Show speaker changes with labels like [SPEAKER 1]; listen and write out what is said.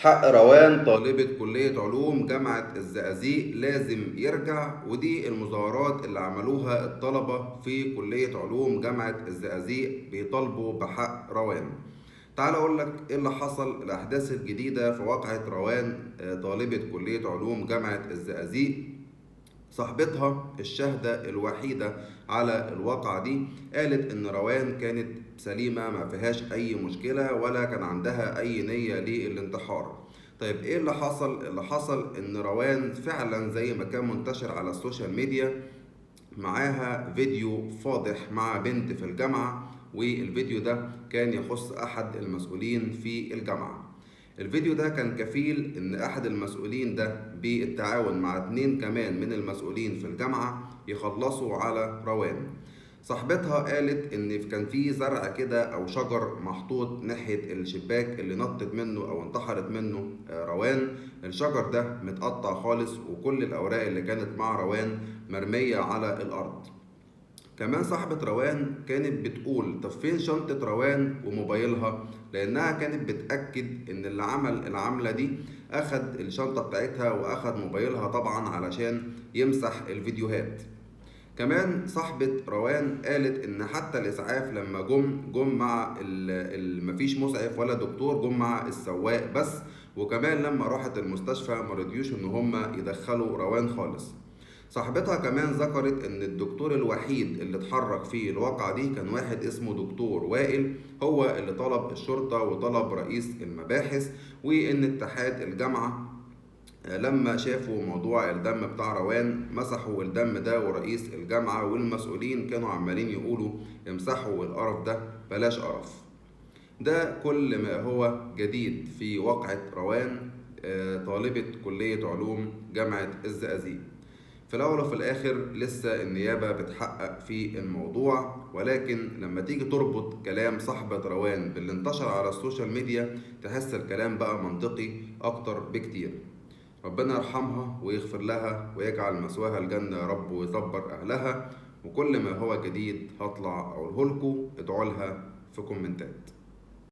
[SPEAKER 1] حق روان طالبة كلية علوم جامعة الزقازيق لازم يرجع، ودي المظاهرات اللي عملوها الطلبة في كلية علوم جامعة الزقازيق بيطالبوا بحق روان. تعال اقول لك ايه اللي حصل، الاحداث الجديدة في واقعة روان طالبة كلية علوم جامعة الزقازيق. صاحبتها الشاهدة الوحيدة على الواقعة دي قالت إن روان كانت سليمة، ما فيهاش أي مشكلة ولا كان عندها أي نية للانتحار. طيب إيه اللي حصل؟ اللي حصل إن روان فعلا زي ما كان منتشر على السوشيال ميديا معاها فيديو فاضح مع بنت في الجامعة، والفيديو ده كان يخص أحد المسؤولين في الجامعة. الفيديو ده كان كفيل إن أحد المسؤولين ده بالتعاون مع 2 كمان من المسؤولين في الجامعة يخلصوا على روان. صاحبتها قالت إن كان في زرع كده أو شجر محطوط ناحية الشباك اللي نطت منه أو انتحرت منه روان. الشجر ده متقطع خالص وكل الأوراق اللي كانت مع روان مرمية على الأرض. كمان صاحبة روان كانت بتقول طب فين شنطة روان وموبايلها، لأنها كانت بتأكد إن اللي عمل العملة دي أخد الشنطة بتاعتها وأخد موبايلها طبعا علشان يمسح الفيديوهات. كمان صاحبة روان قالت إن حتى الإسعاف لما جم مع مفيش مسعف ولا دكتور، جم مع السواق بس. وكمان لما راحت المستشفى ما رضيوش إن هم يدخلوا روان خالص. صاحبتها كمان ذكرت إن الدكتور الوحيد اللي اتحرك في الواقعة دي كان واحد اسمه دكتور وائل، هو اللي طلب الشرطة وطلب رئيس المباحث، وإن اتحاد الجامعة لما شافوا موضوع الدم بتاع روان مسحوا الدم ده، ورئيس الجامعة والمسؤولين كانوا عمالين يقولوا امسحوا القرف ده، بلاش قرف. ده كل ما هو جديد في واقعة روان طالبة كلية علوم جامعة الزقازيق. في الأول وفي الآخر لسه النيابة بتحقق في الموضوع، ولكن لما تيجي تربط كلام صاحبة روان باللي انتشر على السوشيال ميديا تحس الكلام بقى منطقي أكتر بكتير. ربنا يرحمها ويغفر لها ويجعل مثواها الجنة يا رب ويصبر أهلها. وكل ما هو جديد هطلع أقوله لكم، ادعوا لها في كومنتات.